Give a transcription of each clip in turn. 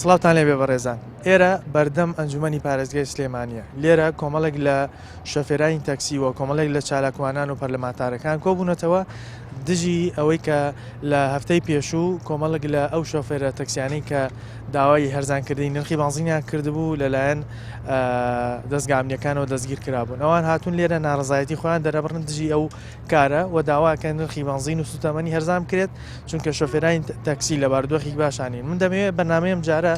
سڵاوتان لێبێ بەڕێزان ئێرە بەردەم ئەنجومەنی پارێزگای سلێمانیە لێرە کۆمەڵێک لە شۆفێرانی تەکسی و کۆمەڵێک لە چالاکوانان و پەرلەمانتارەکان کۆبوونەتەوە دژی ئەوەی کە لە هەفتەی پێشوو کۆمەڵێک لە ئەو شۆفێرە تەکسیانەی کە داوای هەرزانکردنی نرخی بانزینیان کردبوو لەلایەن دەزگا ئەمنیەکانەوە دەستگیر کرابوون ئەوان هاتوون لێرە ناڕزایەتی خۆیان دەرەبڕن دژی ئەو کارە و داواکەن نرخی بەنزین و سوتەمەنی هەرزان بکرێت چونکە شۆفێرانی تاکسی لە بارودۆخێکی باشانین من دەمەوێت بەرنامەی ئەم جارە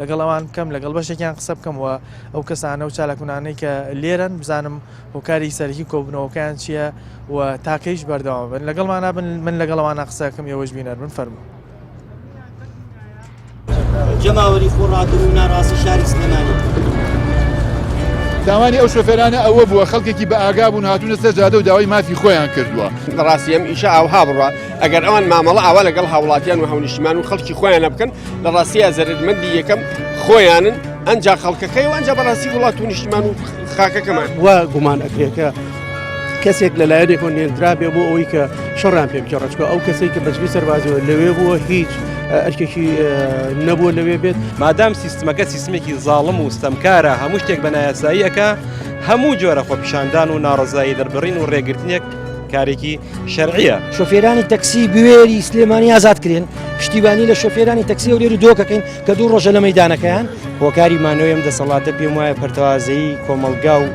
لەگەڵ ئەوان بکەم لەگەڵ بەشێکیان قسە بکەم و ئەو کەسانە و چالاکونانەی کە لێرەن بزانم هۆکاری سەرەکی کۆبوونەوەکەیان چییە و تاکەیش بەردەوام بن لەگەڵمانە بن من لەگەڵ ئەوانە قسەکەم ئێوەش بینەر بن فەرموو. جەماوەری خۆڕاگر و ناڕازی شاری سلێمانی. تاوانی ئەو شۆفێرانە ئەوە بووە خەڵکێکی بە ئاگا بوون هاتوونە سەر جادە و داوای مافی خۆیان کردووە. بەڕاستی ئەم ئیشە ئاوها بڕوا ئەگەر ئەوان مامەڵە ئاوا لەگەڵ هاوڵاتیان و هاونیشتیمان و خەڵکی خۆیانە بکەن لە ڕاستیە زەرەرمەندی یەکەم خۆیانن ئەنجا خەڵکەکەی و ئەنجا بەڕاستی وڵات و نیشتیمان و خاکەکەمان. وا گومان ئەکرێت کە کەسێک لە لایەنێکەوە نێردرابێ بۆ ئەوەی کە شەڕیان پێ بگێڕێت چونکە ئەو کەسێک کە بەجلی سەربازیەوە لەوێ بووە هیچ ئەرکێکی نەبووە لەوێ بێت. مادام سیستمەکە سیستمێکی زاڵم و ستەمکارە هەموو شتێک بە نایاسایی ئەکا هەموو جۆرە خۆپیشاندان و ناڕەزایی دەربڕین و ڕێگرتنێک کارێکی شەرعیە. شۆفێرانی تەکسی بوێری سلێمانی ئازاد کرێن، پشتیوانی لە شۆفێرانی تەکسی هەولێر و دهۆک ئەکەین کە دوو ڕۆژە لە مەیدانەکەیان. هۆکاری مانەوەی ئەم دەسەڵاتە پێم وایە پەرتەوازەیی کۆمەڵگا و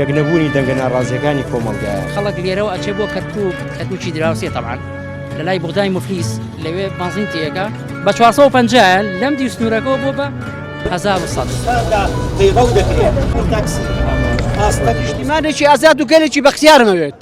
یەکنەبوونی دەنگە ناڕازیەکانی کۆمەڵگایە. خەڵک لێرەوە ئەچێ بۆ کەرکوک، کەرکوکی دراوسێ تەبعەن لە لای بوغدای موفلیس لەوێ بەنزین تێکا بە 450 لەم دیو سنوورەکەەوە بۆ بە 1100. پەیڕەو دەکرێت. تاکسی ئاستەنگ. نیشتیمانێکی ئازاد و گەلێکی بەختیارمەوێت.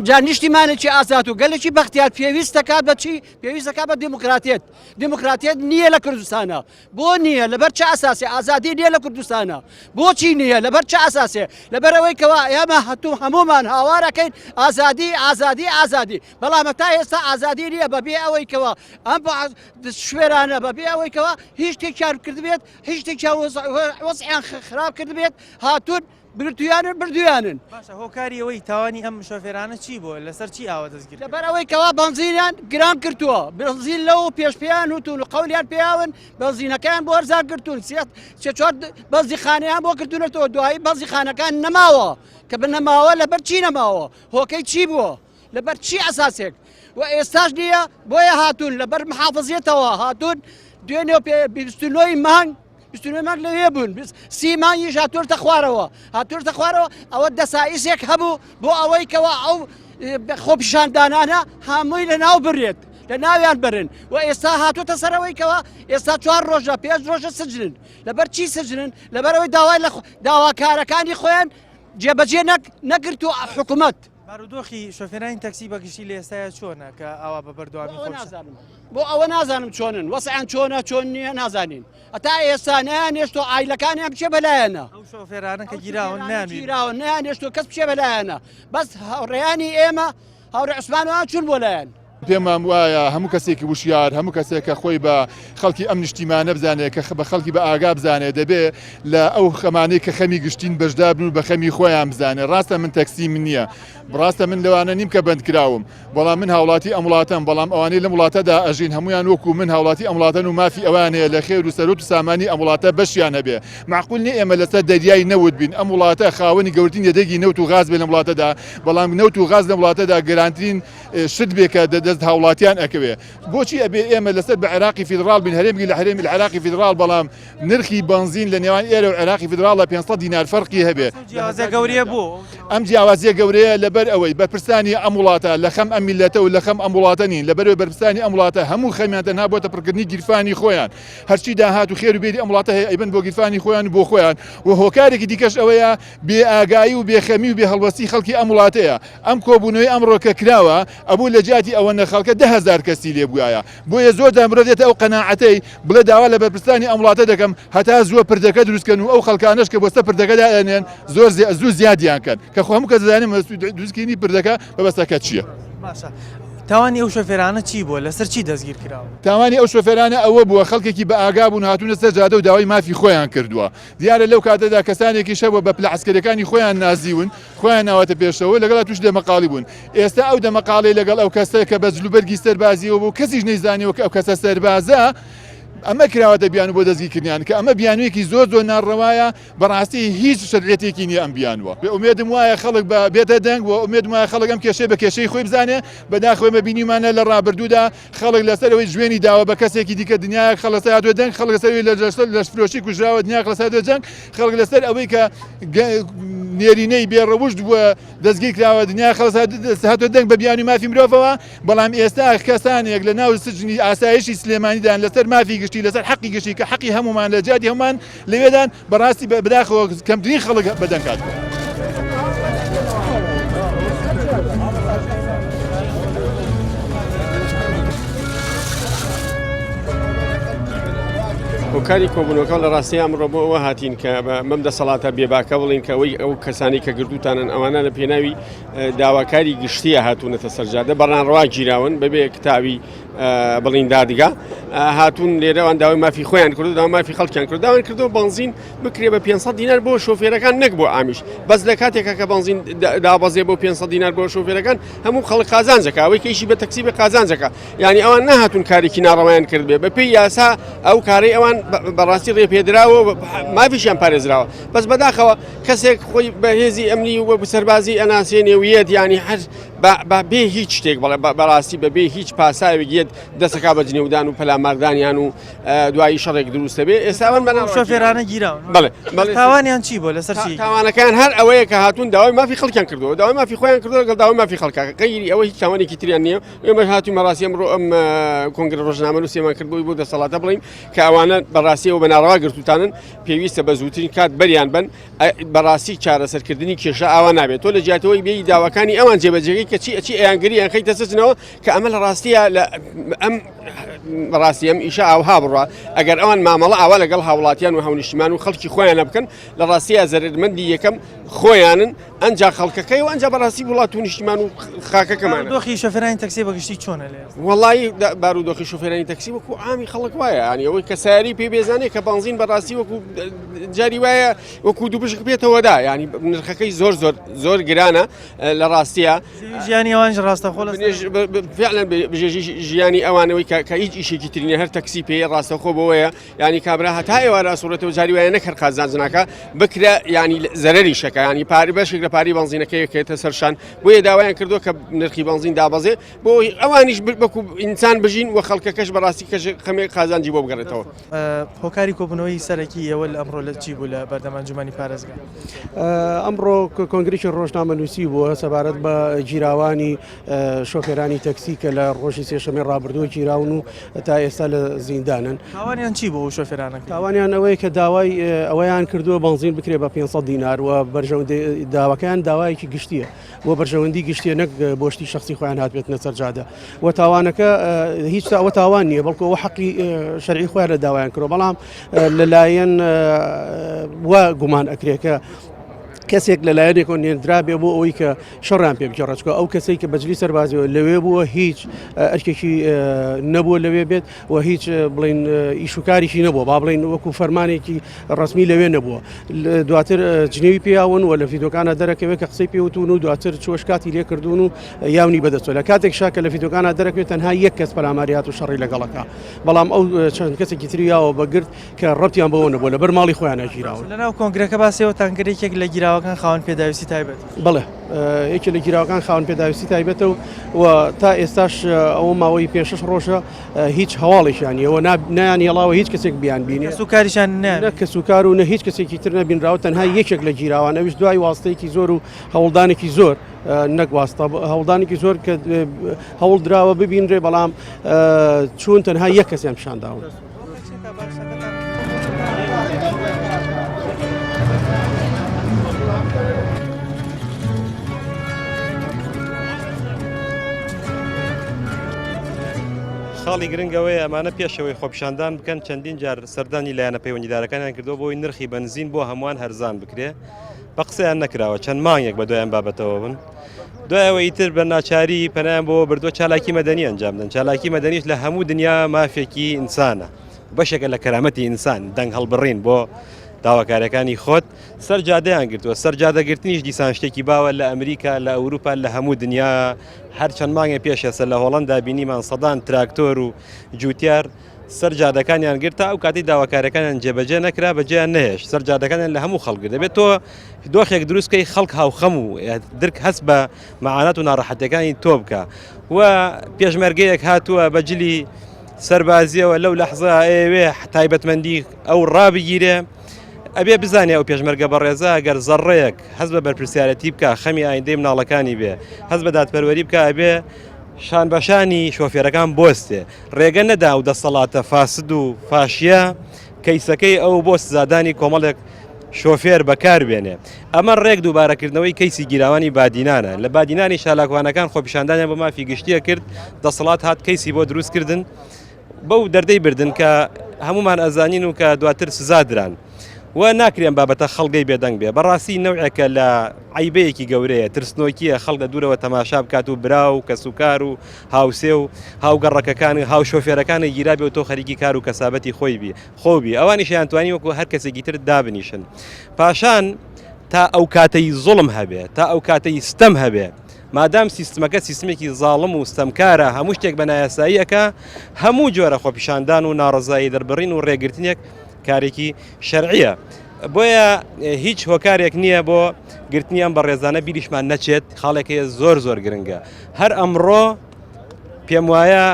جا نیشتیمانێکی ئازاد و گەلێکی بەختیار پێویست دەکات بە چی؟ پێویست دەکات بە دیموکراتیەت. دیموکراتیەت نییە لە کوردستانە. بۆ نییە؟ لەبەر چ ئەساسێ ئازادی نییە لە کوردستانە؟ بۆچی نییە؟ لەبەر چ ئەساسێ؟ لەبەر ئەوەی کەوا ئێمە هەتوو هەموومان هاوارەکەین ئازادی ئازادی ئازادی بەڵام تا ئێستا ئازادی نییە بەبێ ئەوەی کەوا ئەم شوێرانە بەبێ ئەوەی کەوا هیچ شتێکیان کردبێت هیچ شتێکیان وەزعیان خراپ کردبێت هاتوون بردویانن بردویانن. باشە هۆکاری ئەوەی تاوانی ئەم شۆفێرانە چی بووە لەسەر چی ئاوا دەستگیر لەبەر ئەوەی کەوا بەنزینیان گران کردووە بەنزین لەو پێش پێیان وتون و قەولیان پێیاون بەنزینەکەیان بۆ هەرزان کردوون سێ چوار بەنزیخانەیان بۆ کردوونەتەوە دوایی بەنزیخانەکان نەماوە کە بنەماوە لەبەر چی نەماوە هۆکەی چی بووە لەبەر چی ئەساسێک و ئێستاش نییە بۆیە هاتوون لەبەر محافزیەتەوە هاتوون دوێنێ پێ 29 مانگ 29 مانگ لەوێ بوون سی مانگیش هاتوورتە خوارەوە هاتوورتە خوارەوە ئەوە دەسائیسێک هەبوو بۆ ئەوەی کەەوە ئەو خۆپیشاندانانە هەمووی لە ناو برێت لە ناویان برن و ئێستا هاتوتە سەرەوەی کەەوە ئێستا چوار ڕۆژە پێنج ڕۆژە سجنن لەبەر چی سجنن لەبەرەوەی داوای لە داواکارەکانی خۆیان جێبەجێ نەکرد و حکوومەت بارودۆخی شۆفێرانی تەکسی بە گشتی لە ئێستایا چۆنە کە ئاوا بە بەردەوامی خۆ نازانم بۆ ئەوە نازانم چۆنن وەسعیان چۆنە چۆن نییە نازانین هەتا ئێستا نەیانێشتۆ ئایلەکانیان بچێ بەلایەنە ئەو شۆفێرانە کە گیراون نەیانگیراون نەیانێشتۆ کەس بچێ بەلایەنە بەس هاوڕێیانی ئێمە هاوڕێ عوسمان وان چون بۆ لایەن. پێمان وایە هەموو کەسێکی وشیار، هەموو کەسێک کە خۆی بە خەڵکی ئەم نیشتیمانە بزانێ، کە بە خەڵکی بە ئاگا بزانێ، دەبێ لە ئەو خەمانەی کە خەمی گشتین بەشدار بن و بە خەمی خۆیان بزانێ. ڕاستە من تەکسیم نییە، ڕاستە من لەوانە نیم کە بەندکراوم، بەڵام من هاوڵاتی ئەم وڵاتەم، بەڵام ئەوانەی لەم وڵاتەدا ئەژین هەموویان وەکوو من هاوڵاتی ئەم وڵاتەن و مافی ئەوەیان هەیە لە خێر و سەروەت و سامانی ئەم وڵاتە بەشیان هەبێ. مەعقول نییە ئێمە لەسەر دەریای نەوت بین، ئەم وڵاتە خاوەنی گەورترین یەدەگی نەوت و غاز بێ لەم وڵاتەدا، بەڵام نەوت و غاز لەم وڵاتەدا گرانترین شت بێ کە دەست هاوڵاتیان ئەکەوێ بۆچی ئەبێ ئێمە لەسەر بە عێراقی فیدراڵ بین هەرێمێکی لە هەرێمی لە عێراقی فیدراڵ بەڵام نرخی بەنزین لە نێوان ئێرە و عێراقی فیدراڵ لە 500 دینار فەرقی هەبێ جیاوازیە گەورەیە بۆ ئەم جیاوازیە گەورەیە لەبەر ئەوەی بەرپرسانی ئەم وڵاتە لە خەم ئەم میلەتە و لە خەم ئەم وڵاتە نین لەبەرەوەی بەرپرسانی ئەم وڵاتە هەموو خەمیان تەنها بۆتە پڕکردنی گیرفانی خۆیان هەرچی داهات و خێر و بێری ئەم وڵاتە هەیە ئەیبەن بۆ گیرفانی خۆیان و بۆ خۆیان و هۆکارێکی دیکەش ئەوەیە بێ ئاگایی و بێ خەمی و بێ هەڵوەستی خەڵکی ئەم وڵاتەیە ئەم کۆبوونەوەی ئەمڕۆ کە کراوە ئەبوو لە جیاتی ئەوەنە خەڵکە 10,000 کەسی لێ بوایە بۆیە زۆر جار مرۆڤ دێتە ئەو قەناعەتەی بڵێ داوا لە بەرپرسانی ئەم وڵاتە دەکەم هەتا زووە پردەکە دروست کەن و ئەو خەڵکانەش کە بۆ سەر پردەکە دائەنێن زۆر زوو زیادیان کەن کە خۆ هەموو کەس دەزانێ دروستکردنی پردەکە مەبەستەکە چییە. باشە تاوانی ئەو شۆفێرانە چی بووە لەسەر چی دەستگیر کراون؟ تاوانی ئەو شۆفێرانە ئەوە بووە خەڵکێکی بە ئاگا بوون هاتوونە سەر جادە و داوای مافی خۆیان کردووە دیارە لەو کاتەدا کەسانێکیش هەبووە بە پلە عەسکەریەکانی خۆیان نازیون خۆیان ناوەتە پێشەوە لەگەڵا تووش دەمەقاڵی بوون ئێستا ئەو دەمەقاڵی لەگەڵ ئەو کەسە کە بە جلوبەرگی سەربازیەوە بوو کەسیش نەیزانیوە کە ئەو کەسە سەربازە. ئەمە کراوەتە بیانوو بۆ دەستگیرکردنیان کە ئەمە بیانوویەکی زۆر زۆر ناڕەوایە بەڕاستی هیچ شەرعیەتێکی نییە ئەم بیانووە. ئومێدم وایە خەڵک بە بێتە دەنگ و ئومێدم وایە خەڵک ئەم کێشەیە بە کێشەی خۆی بزانێ، بەداخەوە ئێمە بینیومانە لە ڕابردوودا خەڵک لەسەر ئەوەی جوێنی داوە بە کەسێکی دیکە دنیایەک خەڵک لەسەر هاتووە دەنگ، خەڵک لەسەر ئەوەی لەشفرۆشی کوژراوە دنیایەک لەسەر هاتووە جەنگ، خەڵک لەسەر ئەوەی کە نێرینەی بێ ڕەوشت بووە دەستگیر کراوە دنیا خەڵک هاتووە دەنگ بە بیانووی مافی مرۆڤەوە، بەڵام ئێستا کەسانێک لە ناو سجنی ئاسایشی سلێمانیدان لەسەر مافی گشتی لەسەر حەقی گشتی کە حەقی هەموومان لە جیاتی هەموومان لەوێدان بەڕاستی بەداخەوە کەمترین خەڵک بەدەنگ هاتووە. هۆکاری کۆبوونەوەکە لە ڕاستی ئەمڕۆ بۆ ئەوە هاتین کە بەم دەسەڵاتە بێباکە بڵین کە ئەوەی ئەو کەسانی کە گردوتانن ئەوانە لە پێناوی داواکاری گشتیە هاتوونەتە سەرجادە بەڕانڕوا گیراون بەبێ کتاوی بڵین دادگا هاتوون لێرەوان داوای مافی خۆیان کردو داوا مافی خەڵکیان کرد داوایان کردو بنزین بکرێ بە 500 دینار بۆ شۆفێرەکان نەک بۆ ئامیش بەس لە کاتێکە کە بنزین دابەزێ بۆ 500 دینار بۆ شۆفێرەکان هەموو خەڵک قازانجەکە ئەوەی کەیشی بە تەکسی بە قازانجەکە یعنی ئەوان نەهاتون کارێکی ناڕەوایان کرد بێ بە پێی یاسا ئەو کارەی ئەوان بەڕاستی ڕێپێدراوە مافیشیان پارێزراوە بەس بەداخەوە کەسێک خۆی بە هێزی ئەمنی و سەربازی ئەناسێنێ و یەت ینی هەر بە بێ هیچ شتێک بەڵێ بەڕاستی بەبێ هیچ پاساوێک یەت دەسەکا بە جنێودان و پەلاماردانیان و دوایی شەڕێک دروستە بێ ئێستا ئەوان بەناو شۆفێرانە گیراون بەڵێ بەڵێ تاوانیان چی بۆ لەسەر چی تاوانەکان هەر ئەوەیە کە هاتوون داوای مافی خەڵکیان کردووە داوای مافی خۆیان کردووە لەگەڵ داوای مافی خەڵکە غەیری ئەوە هیچ تاوانێکی تریان نییە ئێمە هاتووین بەڕاستی ئەمڕۆ ئەم کۆنگرە ڕۆژنامەنووسیمان کرد بۆی بۆ دەسەڵاتە بڵین کە ئەوانە بەڕاستیەوە بە ناڕەوا گرتوتانن پێویستە بە زووترین کات بەریان بن بەڕاستی چارەسەرکردنی کێشە ئاوا نابێت تۆ لە جیاتەوەی بێی داواکانی ئەوان جێبەجێگەی کەچی ئەچی ئەیانگری یان خەیتە سجنەوە کە ئەمە لە ڕاستیە لە ئەم بەڕاستی ئەم ئیشە ئاوها بڕە ئەگەر ئەوان مامەڵە ئاوا لەگەڵ هاوڵاتیان و هاونیشتیمان و خەڵکی خۆیانە بکەن لە ڕاستیە زەرمەندی یەکەم خۆیانن ئەنجا خەڵکەکەی و ئەنجا بەڕاستی وڵات و نیشتیمان و خاکەکەمان دۆخی شۆفێرانی تەکسی بەگشتی چۆنە لێ وەڵی بارودۆخی شۆفێرانی تەکسی وەکو عامی خەڵک وایە ینی ئەوەی کە ساری پێ بێزانێ کە بنزین بەڕاستی وەکو جاری وایە وەکو دوو بشک پێتەوەدا ینی نرخەکەی زۆر زۆر زۆر گرانە لە ڕاستیە ژیانی ئەوانش ڕاستەخۆ فعلا بژێژی ژیانی ئەوانەوەی کە هیچ ئیشێکی ترینە هەر تەکسی پێ ڕاستەخۆ بۆیە ینی کابرا هەتا ئێوارە ئەسوڕێتەوە جاری وایە نەک هەر قازانج ناکا بکرە ینی زەرەری شەکە ینی پاری بەشێک لە پاری بەنزینەکەی کێتە سەرشان بۆیە داوایان کردو کە نرخی بەنزین دابەزێ بۆ ئەوانیش بەکو ئینسان بژین و خەڵکەکەش بەڕاستی کەش خەمێک قازانجی بۆ بگەڕێتەوە. هۆکاری کۆبوونەوەی سەرەکی ئێوە لە ئەمڕۆ لە چی بوو لە بەردەم ئەنجومەنی پارێزگا؟ ئەمڕۆ کۆنگرێکی ڕۆژنامەنووسی بووە سەبارەت بە گیراوانی شۆفێرانی تەکسی کە لە ڕۆژی سێشەمەی ڕابردووە گیراون و تا ئێستا لە زیندانن. تاوانیان چی بوو ئەو شۆفێرانە؟ تاوانیان ئەوەیە کە داوای ئەوەیان کردووە بەنزین بکرێ بە 500 دینار و بەرژەوەندی داواکەیان داوایەکی گشتییە بۆ بەرژەوەندی گشتیە نەک بۆ شتی شخصی خۆیان هاتبێتنە سەر جادە و تاوانەکە هیچ ئەوە تاوان نییە بەڵکو ئەوە حەقی شەرعی خۆیان لە داوایان کردووە بەڵام لەلایەن وا گومان ئەکرێکە کەسێک لەلایەنێکەوە نێردرابێ بۆ ئەوەی کە شەڕیان پێ بگێڕێت چونکە ئەو کەسەی کە بەجلی سەربازیەوە لەوێ بووە هیچ ئەرکێکی نەبووە لەوێ بێت و هیچ بڵین ئیشوکاریشی نەبووە با بڵین وەکو فەرمانێکی ڕسمی لەوێ نەبووە دواتر جنێوی پیاون و لە ڤیدۆکانە دەرەکەوێت کە قسەی پێوتون و دواتر چوەش کاتی لێکردون و یاونی بەدەستەوە لە کاتێک شاکە لە ڤیدۆکانە دەرەکەوێت تەنها یەک کەس پەلاماریات و شەڕی لەگەڵەکە بەڵام ئەو چەند کەسێکی تری یاوە بەگرت کە ڕەتیان بەوە نەبووە لەبەر ماڵی خۆیان گیراون. لەناو کۆنگرەکە باسی ئەوەتان کرد یەکێک لە گیراوەکان خاوەن پێداویستی تایبەتە. بەڵێ یەکێ لە گیراوەکان خاوەن پێداویستی تایبەتە و و تا ئێستاش ئەوە ماوەی پێ شەش ڕۆژە هیچ هەواڵێکیان نییە و نایان هێڵاوە هیچ کەسێک بیان بینێ. کەسوکاریشیان نەیان. نە کەسوکار و نە هیچ کەسێکی تر نەبینراوە تەنها یەکێک لە گیراوان ئەویش دوای واستەیەکی زۆر و هەوڵدانێکی زۆر نەک واستە هەوڵدانێکی زۆر کە هەوڵ دراوە ببینرێ بەڵام چوون تەنها یەک کەسیان پیشان داون. خاڵی گرنگ ئەوەیە ئەمانە پێشەوەی خۆپیشاندان بکەن چەندین جار سەردانی لایەنە پەیوەندیدارەکانیان کردووە بۆی نرخی بەنزین بۆ هەمووان هەرزان بکرێ بە قسەیان نەکراوە چەند مانگێک بە دوایان بابەتەوە بن دوایەوە ئیتر بە ناچاری پەنایان بۆ بردووە چالاکی مەدەنی ئەنجام دەن چالاکی مەدەنیش لە هەموو دنیا مافێکی ئینسانە بەشێکە لە کەرامەتی ئینسان دەنگ هەڵبڕین بۆ داواکاریەکانی خۆت سەر جادەیان گرتووە سەر جادەگرتنیش دیسان شتێکی باوە لە ئەمریکا لە ئەوروپا لە هەموو دنیا هەر چەند مانگێ پێش ئێستا لە هۆڵندا بینیمان سەدان تراکتۆر و جوتیار سەر جادەکانیان گرت تا ئەو کاتی داواکاریەکانیان جێبەجێ نەکرا بەجێیان نەهێشت سەر جادەکانیان لە هەموو خەڵک دەبێت تۆ دۆخێک دروستکەی خەڵک هاوخەم و درک هەست بە مەعانات و ناڕەحەتەکانی تۆ بکە و پێشمەرگەیەک هاتووە بە جلی سەربازیەوە لەو لەحزە ئەیەوێ تایبەتمەندی ئەو ڕابگیرێ ئەبێ بزانێ ئەو پێشمەرگە بەڕێزە گەر زەڕەیەک هەست بە بەرپرسیارەتی بکە خەمی ئایندەی مناڵەکانی بێ هەست بە دادپەروەری بکە ئەبێ شان بەشانی شۆفێرەکان بۆستێ ڕێگە نەدا و دەسەڵاتە فاسد و فاشیە کەیسەکەی ئەو بۆ سزادانی کۆمەڵێک شۆفێر بەکار بێنێ ئەمە ڕێک دووبارەکردنەوەی کەیسی گیراوانی بادینانە لە بادینانی چالاکوانەکان خۆپیشاندانیان بۆ مافی گشتیە کرد دەسەڵات هات کەیسی بۆ دروستکردن بەو دەردەی بردن کە هەمومان ئەزانین و کە دواتر سزا دران و ناکرێن بابەتە خەڵگەی بێدەنگ بێ بەڕاستی نەوعێکە لە عیبەیەکی گەورەیە ترسنۆکیە خەڵک لە دوورەوە تەماشا بکات و برا و کەسوکار و هاوسێ و هاوگەڕەکەکان و هاوشۆفێرەکانی گیرابێ و تۆ خەریکی کار و کەسابەتی خۆی بی خۆ بی ئەوانیشیان توانی وەکو هەر کەسێکی تر دابنیشن پاشان تا ئەو کاتەی زوڵم هەبێ تا ئەو کاتەی ستەم هەبێ مادام سیستمەکە سیستمێکی زاڵم و ستەمکارە هەموو شتێک بە نایاسایی ئەکا هەموو جۆرە خۆپیشاندان و ناڕەزایی دەربڕین و ڕێگرتنێک کارێکی شەرعیە بۆیە هیچ هۆکارێک نییە بۆ گرتنی ئەم بەڕێزانە بیریشمان نەچێت خاڵێک هەیە زۆر زۆر گرنگە هەر ئەمڕۆ پێم وایە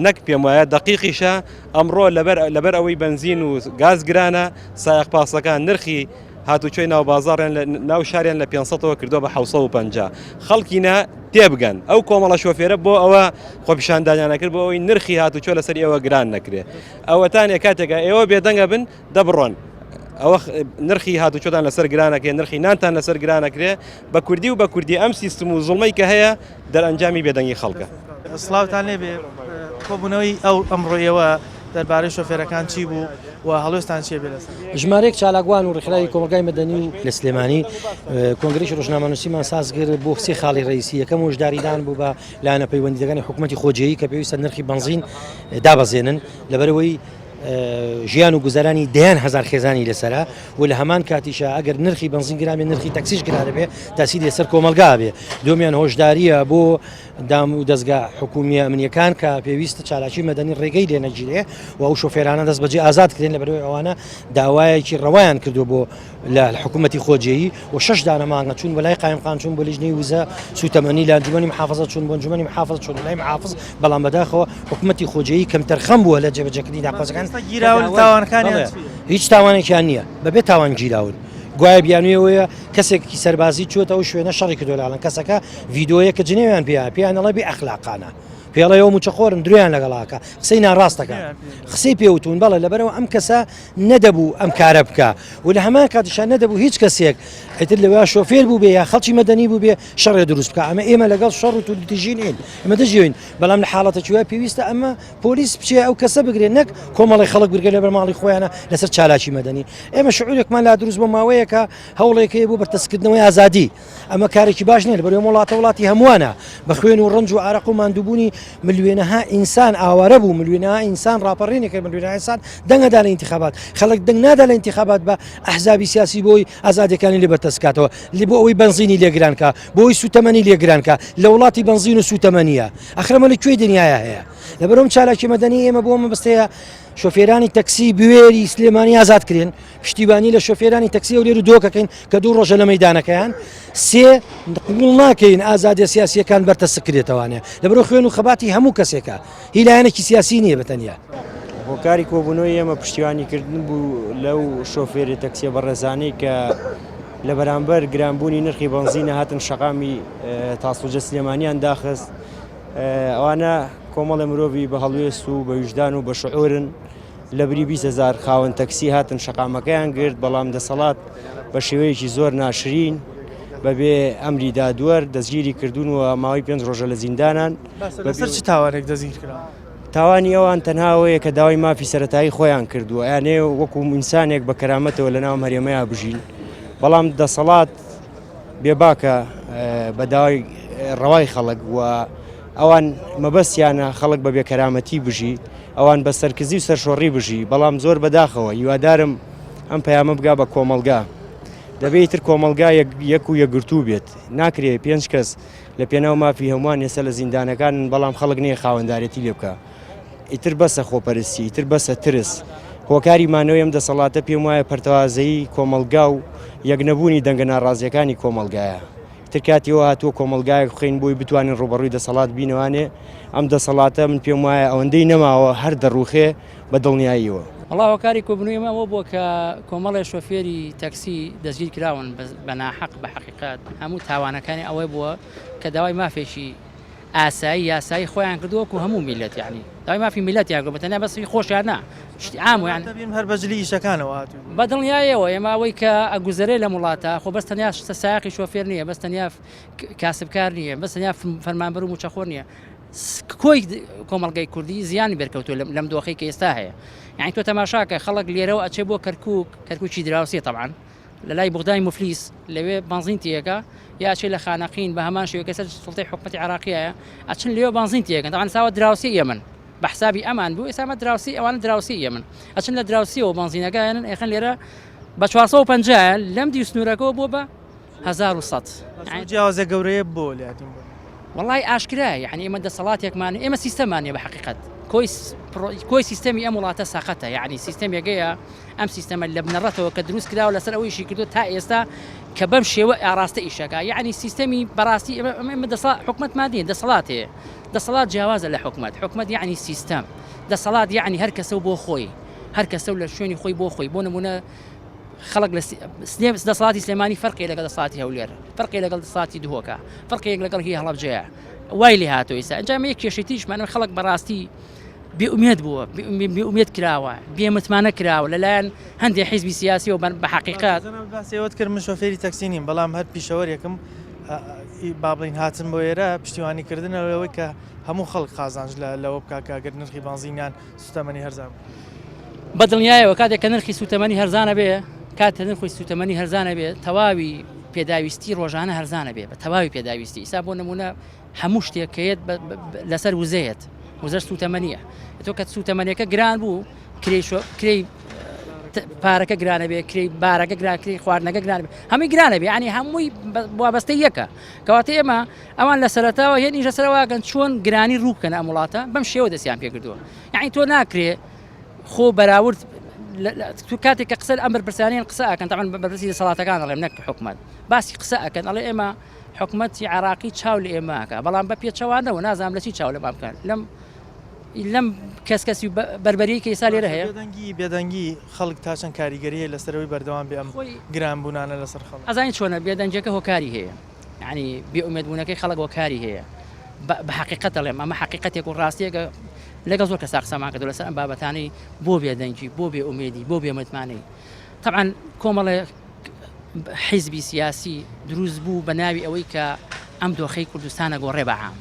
نەک پێم وایە دەقیقیشە ئەمڕۆ لەبەر لەبەر ئەوەی بنزین و گاز گرانە سایق پاسەکان نرخی هاتوچۆی ناو بازاڕیان لە ناو شاریان لە 500ەوە کردووە بە 750 خەڵکینە تێبگەن ئەو کۆمەڵە شۆفێرە بۆ ئەوە خۆپیشاندانیانە کرد بۆ ئەوەی نرخی هاتوچۆ لەسەر ئێوە گران نەکرێ ئەوەتانێ کاتێکە ئێوە بێدەنگە بن دەبڕۆن ئەوە نرخی هاتوچۆتان لەسەر گرانەکەی نرخی نانتان لەسەر گرانەکرێ بە کوردی و بە کوردی ئەم سیستم و زوڵمەی کە هەیە دەرئەنجامی بێدەنگی خەڵکە. سڵاوتان لێبێ کۆبوونەوەی ئەو ئەمڕۆ ئێوە دەربارەی شۆفێرەکان چی بوو و هەڵوێستان چیە بێ لەسەر؟ ژمارەیەک چالاکوان و ڕێکخراوی کۆمەڵگای مەدەنی و لە سلێمانی کۆنگرەی ڕۆژنامەنووسیمان ساز کرد بۆ سێ خاڵی ڕئیسی یەکەم هۆشداریدان بوو بە لایەنە پەیوەندیدەکانی حکوومەتی خۆجێیی کە پێویستە نرخی بەنزین دابەزێنن لەبەرئەوەی ژیان و گوزەرانی دەیان هەزار خێزانی لەسەرە و لە هەمان کاتیشا ئەگەر نرخی بەنزین گران بێ نرخی تەکسیش گران بێ تاسیری لەسەر کۆمەڵگا بێ دومیان هۆشداریە بۆ دام و دەستگا حکومیە ئەمنیەکان کە پێویستە چالاکی مەدەنی ڕێگەی لێ نەگیرێ و ئەو شۆفێرانە دەست بەجێ ئازاد کرێن لە بەرەوەی ئەوانە داوایەکی ڕەوایان کردو بۆ لە حکوومەتی خۆجێیی و شەش دانە مانگە چوون بۆ لای قایمقام چوون بۆ لیژنەی وزە سوتەمەنی لە ئەنجومەنی محافظە چوون بۆ ئەنجومەنی محافظ چوون لای محافظ بەڵام بەداخەوە حکوومەتی خۆجێیی کەمتەرخەم بووە لە جێبەجێکردنی داخوازەکان گیراون تاوانەکانیان هیچ تاوانێکیان نییە بەبێ تاوان گیراون گوایە بیانویەوەیە کەسێکی سەربازی چووەتە ئەو شوێنە شەڕی کردو لاڵن کەسەکە ڤیدۆیە کە جنێویان پێیان پێیان ئەڵێ بێ ئەخلاقانە پێڵەوە موچەخۆرن درۆیان لەگەڵاکە قسەی ناڕاستەکە قسەی پێوتون بەڵێ لەبەرەوە ئەم کەسە نەدەبوو ئەم کارە بکا و لە هەمان کاتیشا نەدەبوو هیچ کەسێک ئیتر لەویا شۆفێر بوو بێ یا خەڵکی مەدەنی بوو بێ شەڕێ دروست بکا ئەمە ئێمە لەگەڵ شەڕ و توندوتیژی نین ئێمە دژیین بەڵام لە حاڵەتێکی وای پێویستە ئەمە پۆلیس بچێ ئەو کەسە بگرێ نەک کۆمەڵی خەڵک بگرێ لەبەر ماڵی خۆیانە لەسەر چالاکی مەدەنی ئێمە شعورێکمان لا دروست بۆ ماوەیەکە هەوڵێک هەیە بۆ بەرتەسکردنەوەی ئازادی ئەمە کارێکی باش نیە لەبەرئەوەی ئەم وڵاتە وڵاتی هەمووانە بە خوێن و ڕەنج و ئارەق و ماندووبوونی ملیۆنەها ئینسان ئاوارە بوو ملیۆنەها ئینسان ڕاپەڕینی کرد ملیۆنەها ئینسان دەنگەدا لە ئینتخابات خەڵک دەنگ نادا لە ئینتخابات بە ئەحزابی سیاسی بۆی ئازادیەکانی لێ بەرتەسکاتەوە لێ بۆ ئەوەی بەنزینی لێگران کا بۆ ئەوەی سوتەمەنی لێگران کا لە وڵاتی بەنزین و سوتەمەنیە ئەخرەمە لە کوێی دنیاە هەیە لەبەرم چالاکی مەدەنی ئێمە بۆ مەبەستەیە شۆفێرانی تەکسی بوێری سلێمانی ئازاد کرێن پشتیوانی لە شۆفێرانی تەکسی هەولێر و دهۆک ئەکەین کە دوو ڕۆژە لە مەیدانەکەیان سێ قبوڵ ناکەین ئازادیە سیاسیەکان بەرتەسک کرێتەوانێ لەبەرو خوێن و خەباتی هەموو کەسێکە هی لایەنێکی سیاسی نییە بەتەنیا. هۆکاری کۆبوونەوەی ئێمە پشتیوانی کردن بوو لەو شۆفێری تەکسیە بەڕێزانەی کە لە بەرامبەر گرانبوونی نرخی بەنزینە هاتن شەقامی تاسڵوجە سلێمانیان داخست ئەوانە کۆمەڵە مرۆڤی بە هەڵوێست و بە ویژدان و بە شعورن لەبری 20 هەزار خاوەن تەکسی هاتن شەقامەکەیان گرت، بەڵام دەسەڵات بە شێوەیەکی زۆر ناشرین بەبێ ئەمری دادوەر دەستگیری کردوون و ماوەی پێنج ڕۆژە لە زیندانان. لەسەر چ تاوانێک دەستگیر کراون؟ تاوانی ئەوان تەنها ئەوەیە کە داوای مافی سەرەتایی خۆیان کردووە، ئەیانەوێ وەکو ئینسانێک بە کەرامەتەوە لەناو ئەم هەرێمەیا بژین، بەڵام دەسەڵات بێباکە بە داوای ڕەوای خەڵک و ئەوان مەبەستیانە خەڵک بە بێکەرامەتی بژی، ئەوان بە سەرکزی و سەرشۆڕی بژی، بەڵام زۆر بەداخەوە هیوادارم ئەم پەیامە بگا بە کۆمەڵگا. دەبێ ئیتر کۆمەڵگا یەک و یەکگرتوو بێت. ناکرێ پێنج کەس لە پێناو مافی هەمووان ئێستا لە زیندانەکانن، بەڵام خەڵک نییە خاوەندارێتی لێ بکا. ئیتر بەسە خۆپەرستی، ئیتر بەسە ترس. هۆکاری مانەوەی ئەم دەسەڵاتە پێم وایە پەرتەوازەیی کۆمەڵگا و یەکنەبوونی دەنگە ناڕازییەکانی کۆمەڵگایە. ئیتر کاتی ئەوە هاتووە کۆمەڵگایەک بخەین بۆی بتوانین ڕووبەڕووی دەسەڵات بینەوانێ. ئەم دەسەڵاتە من پێم وایە ئەوەندەی نەماوە هەر دەڕووخێ بە دڵنیاییەوە. وەڵا هۆکاری کۆبوونەوەی ئێمە ئەوە بووە کە کۆمەڵێ شۆفێری تەکسی دەستگیر کراون بە ناحەق بە حەقیقەت هەموو تاوانەکانی ئەوە بووە کە داوای مافێکی ئاسایی یاسایی خۆیان کردووە وەکو هەموو میلەت یعنی داوای مافی میلەتیان کردووە تەنیا بەس هی خۆشیان نا شتی عام و یعنی دەبینم هەر بە جلی ئیشەکانەوە هاتووی. بە دڵنیایەوە ئێمە ئەوەی کە ئەگوزەرێ لەم وڵاتە خۆ بەس تەنیا سایەقی شۆفێر نییە بەس تەنیا کاسبکار نییە بەس تەنیا فەرمانبەر و مووچەخۆر نییە کۆی کۆمەڵگەی کوردی زیانی بەرکەوتووە لەم دۆخەی کە ئێستا هەیە یعنی تۆ تەماشاکە خەڵک لێرەوە ئەچێ بۆ کەرکوک کەرکوکی دراوسێ تەبعەن لە لای بوغدای موفلیس لەوێ بەنزین تێکا یا ئەچێ لە خانەقین بە هەمان شێوە کە سەر سوڵتەی حکومەتی عێراقیایە ئەچن لێوە بەنزین تێکەن تەبعەن ساوە دراوسێ ئێمەن بە حسابی ئەمان بوو ئێستا ئەمە دراوسی ئەوانە دراوسی ئێمن ئەچن لە دراوسیەوە بەنزینەکە هێنن ئێخەن لێرە بە 450 لەم دیو سنوورەکەەوە بۆ بە 1100 جیاوازە گەورەیە بۆ لاتین بۆ وەڵای ئاشکرایە یعنی ئێمە دەسەڵاتێکمان ئێمە سیستەمان نیە بە حقیقت کۆی کۆی سیستەمی ئەم وڵاتە ساقەتە یعنی سیستەمێکەیە ئەم سیستەمە لە بنەڕەتەوە کە دروست کراوە لەسەر ئەوە ئیشی کردو تا ئێستا کە بەم شێوە ئاراستە ئیشەکە یعنی سیستەمی بەڕاستی ئێمە دەسەڵات حکومەتمان نیە دەسەڵات هەیە دەسەڵات جیاوازە لە حکومەت حکومەت یعنی سیستەم دەسەڵات یعنی هەر کەسە و بۆ خۆی هەر کەسە و لە شوێنی خۆی بۆ خۆی بۆ نمونە خەڵک لە دەسەڵاتی سلێمانی فەرقی لەگەڵ دەسەڵاتی هەولێر فەرقی لەگەڵ دەسەڵاتی دهۆکە فەرقێک لەگەڵ هی هەڵەبجەیە وای لێ هاتۆ ئێستا ئەنجام یەک کێشەی تریشمان خەڵک بەڕاستی بێ ئومێد بووە بێ ئومێد کراوە بێ متمانە کراوە لەلایەن هەندێک حیزبی سیاسی و بە حەقیقەت. جەنابت باسی ئەوەت کرد من شۆفێری تەکسی نیم بەڵام هەر پیشەوەرێکم با بڵێین هاتن بۆ ئێرە پشتیوانی کردنە لەوەی کە هەموو خەڵک قازانج لەوە بکا کە گەر نرخی بەنزین یان سوتەمەنی هەرزان بکرێت. بە دڵنیایەوە کاتێک کە نرخی سوتەمەنی هەرزانە بێ کاتێ نرخی سوتەمەنی هەرزانە بێ تەواوی پێداویستی ڕۆژانە هەرزانە بێ بە تەواوی پێداویستی ئیسا بۆ نمونە هەموو شتێک کە یەت لەسەر وزەیەت وزەش سوتەمەنیە تۆ کە سوتەمەنیەکە گران بوو کرێی کرێی پارەکە گرانە بێ کرێی بارەکە گران کرێی خواردنەکە گران بێ هەمووی گرانە بێ ینی هەمووی وابەستە یەکە کەواتە ئێمە ئەوان لە سەرەتاوە هێنی لە سەرواگەن چۆن گرانی ڕوو بکەن ئەم وڵاتە بەم شێوە دەستیان پێکردووە یعنی تۆ ناکرێ خۆ بەراورد تو کاتێک کە قسە ئەم بەرپرسانیان قسە ئەکەن تەعەن بەرپرسی دەسەڵاتەکان ئەڵێم نەک حکومەت باسی قسە ئەکەن ئەڵێ ئێمە حکومەتی عێراقی چاو لە ئێمە ئەکا بەڵام بە پێچەوانەوە نازانم لە چی چاو لەمان بکەن لەم لەم کەس کەسی بەربەری کە ئێستا لێرە هەیە بێدەنگی بێدەنگی خەڵک تا چەند کاریگەری هەیە لەسەر ئەوەی بەردەوام بێ ئەم گرانبوونانە لەسەر خەڵک؟ ئەزانی چۆنە بێدەنگیەکە هۆکاری هەیە یعنی بێ ئومێد بوونەکەی خەڵک هۆکاری هەیە بە حەقیقەت دەڵێم ئەمە حەقیقەتێک و ڕاستیەکە لەگەڵ زۆر کەسا قسەمان کردو لەسەر ئەم بابەتانەی بۆ بێدەنگی بۆ بێ ئومێدی بۆ بێ متمانەی تەبعەن کۆمەڵێ حیزبی سیاسی دروست بوو بە ناوی ئەوەی کە ئەم دۆخەی کوردستانە گۆڕێ بە عام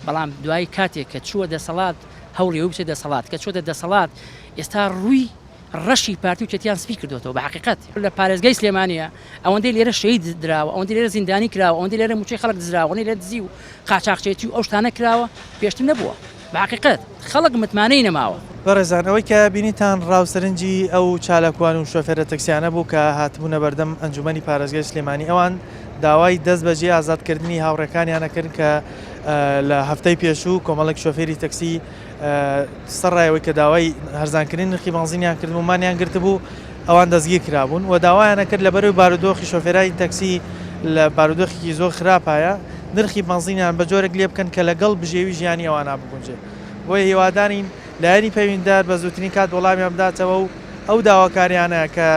بەڵام دوای کاتێک کە چووە دەسەڵات هەوڵی ئەوەی بچێت دەسەڵات کە چۆتە دەسەڵات ئێستا ڕووی ڕەشی پارتی و چەتیان سپی کردوێتەوە بە حقیقت لە پارێزگای سلێمانیە ئەوەندەی لێرە شەهید دراوە ئەوەندەی لێرە زیندانی کراوە ئەوەندەی لێرە مووچەی خەڵک دزراوە ئەوەندەی لێرە دزی و قاچاخچێتی و ئەو شتانە کراوە پێشتر نەبووە بە حەقیقەت خەڵک متمانەی نەماوە. بەڕێزان ئەوەی کە بینیتان ڕاو سەرنجی ئەو چالاکوان و شۆفێرە تەکسیانە بوو کە هاتبوونە بەردەم ئەنجومەنی پارێزگای سلێمانی ئەوان داوای دەست بەجێ ئازادکردنی هاوڕێکانیان ئەکرد کە لە هەفتەی پێشوو کۆمەڵێک شۆفێری تەکسی سەرڕای ئەوەی کە داوای هەرزانکردنی نرخی بەنزینیان کردبوو مانیان گرتبوو ئەوان دەستگیر کرابوون و داوایان کرد لەبەرەوەی بارودۆخی شۆفێرانی تەکسی لە بارودۆخێکی زۆر خراپایە نرخی بەنزینیان بە جۆرێک لێ بکەن کە لەگەڵ بژێوی ژیانی ئەوانە بگونجێ بۆیە هیوادارین لایەنی پەیوەندیدار بە زووترین کات وەڵامیان بداتەوە و ئەو داواکاریانە کە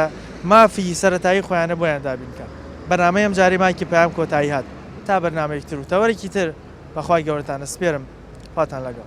مافی سەرەتایی خۆیانە بۆیان دابین بکات بەرنامەی ئەمجارەی مایکی پەیام کۆتایی هات تا بەرنامەیەکی تر و تەوەرێکی تر بەخوای گەورەتان ئەسپێرم خواتان لەگەڵ.